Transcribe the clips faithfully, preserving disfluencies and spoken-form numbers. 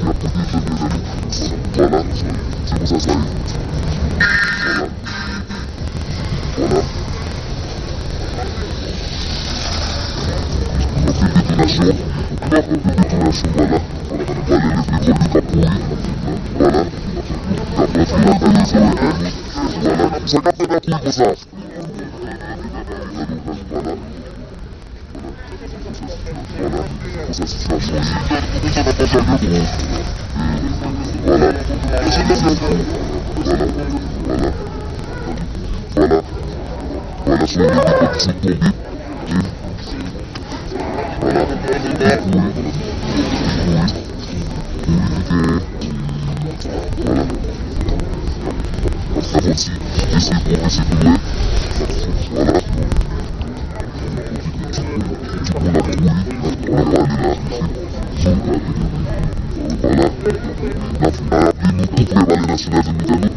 kote y ap pote zòn, mezanmi. Vwala. Se konsa sa ye. Vwala. Vwala. Anpil detonasyon. Anpil detonasyon, vwala. Vwala, lè de zòn yo k ap kouri. Vwala. Y ap rantre lakay yo, zòn yo. Vwala. Sa k ap fèt ap kouri konsa. Vwala. Vwala. Konsa sitiyasyon an ye. Vwala. Vwala. Vwala. Vwala. Vwala. Vwala, se yon lè de kòb ki sot tonbe. Vwala. Vwala. Vwala. Vwala. Vwala. Ti moun ap kouri, n ap pale la. Vwala. N ap, n ap raple nou tou pre Palè Nasyonal, zanmi, zanmi.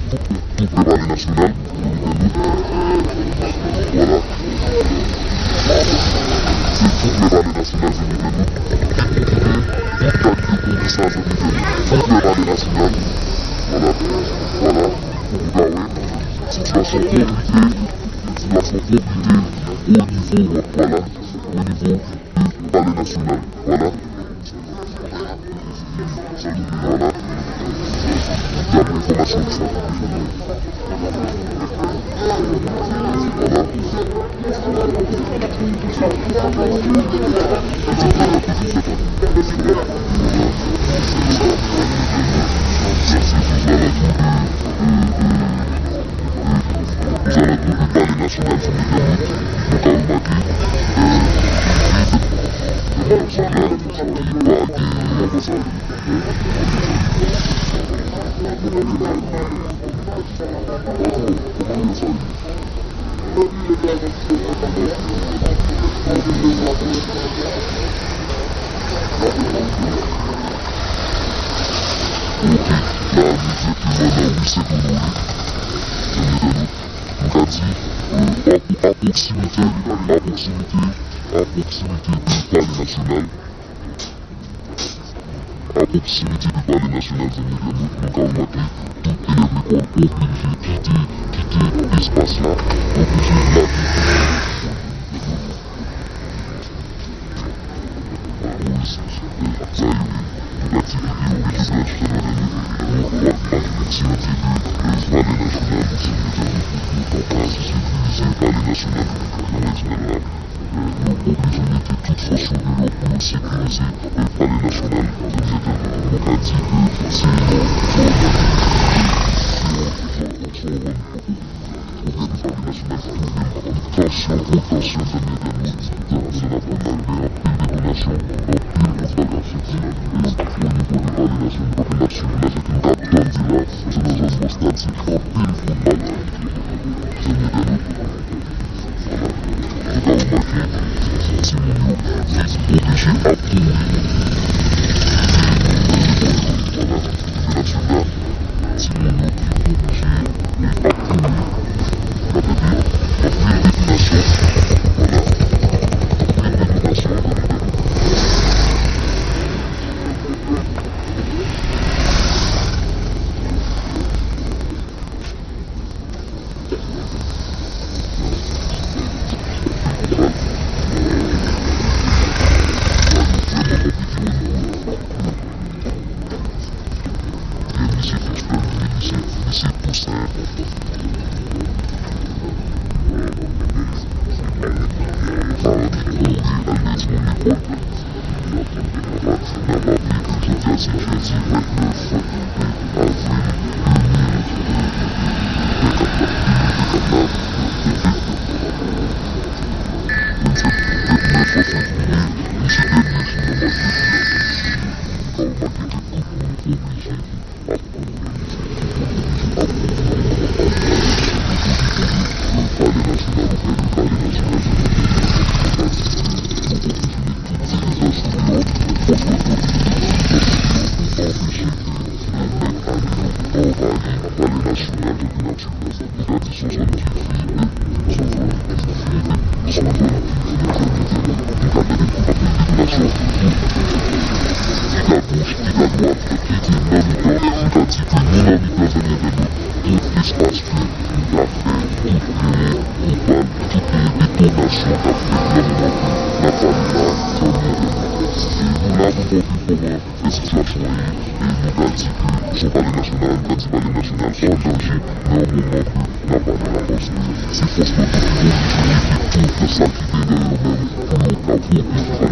Tou pre Palè Nasyonal, zanmi, zanmi. Vwala. Se tou pre Palè Nasyonal, zanmi, zanmi. Tout kalite kouri sa, zanmi, zanmi. Tou pre Palè Nasyonal. Vwala. Vwala. Ou ka wè. Sitiyasyon konplike. Sitiyasyon konplike o nivo, vwala, o nivo de Palè Nasyonal. Vwala. Vwala. Daprè enfòmasyon ki sòti. Vwala. Ozalantou de Palè Nasyonal, zanmi, zanmi, nou ka remake, euh, vid Palè Nasyonal ki pa gen yon konsa. Ok, la nou egzakteman nan ri Sent Onore. A pwoksimite, a pwoksimite, a pwoksimite de Palè Nasyonal, a pwoksimite de Palè Nasyonal, zanmi entènot, nou ka remake tout elèv lekòl oblije kite, kite espas la, oblije lage. Yo oblije mete tout fòs yo deyò pou yo sekirize Palè Nasyonal. Nou ka di ke se yon zòn Gouvènman Palè Nasyonal ki twouve l an tansyon, gwo tansyon, zanmi entènot, nan zòn ap pran lari, anpil detonasyon, anpil kout bal k ap fèt o nivo de Palè Nasyonal, nou pa konn n ap swiv la, sa ki nou t ap tande la, se nan zòn bò stad, se anpil kout bal, zanmi entènot. Vwala. Nou ka remake, timoun yo oblije ap kouri. Vwala. Vwala. Timoun yo ki oblije ap kouri. N ap rete, anpil detonasyon. Vwala. Anpil detonasyon, zanmi entènot. N ap raple ke jodi a se jedi vennèf avril de mil vennkat la, de mil vennkat la, kote vennsenk, vennèf fevriye, li se dènye jou nan mwa de jiyè. Nou ka remake ke tout moun oblije ap kouri, tout moun oblije ap kouri nan moman sa yo. Palè Nasyonal oubyen de Palè Nasyonal, nou ka di ke yo oblije met tout dilijansyon yo, fòs lòd yo oblije met tout dilijansyon yo pou anpeche ke nèg ame yo anvayi Palè Nasyonal, tankou n ap swiv la, nou ka di se yon zòn ki viv, se yon zòn ki viv, se yon zòn ki viv, zanmi entènot, nou ka tande anpil detonasyon, piga goch, piga dwat, ki te nan mitan, nou ka di ke nou nan mitan, zanmi entènot, tout espas ke nou ka fè kout grenn, kout bal, tout detonasyon k ap fèt nan moman ke n ap pale la, zanmi entènot. E nou la pou montre kòman jan sitiyasyon an ye, e nou ka di ke zòn Palè Nasyonal, nou ka di Palè Nasyonal an danje nan moman ke n ap pale la, paske se fòs lòd yo ki oblije mete tout sa ki te nan yo menm pou yo ka pwoteje Palè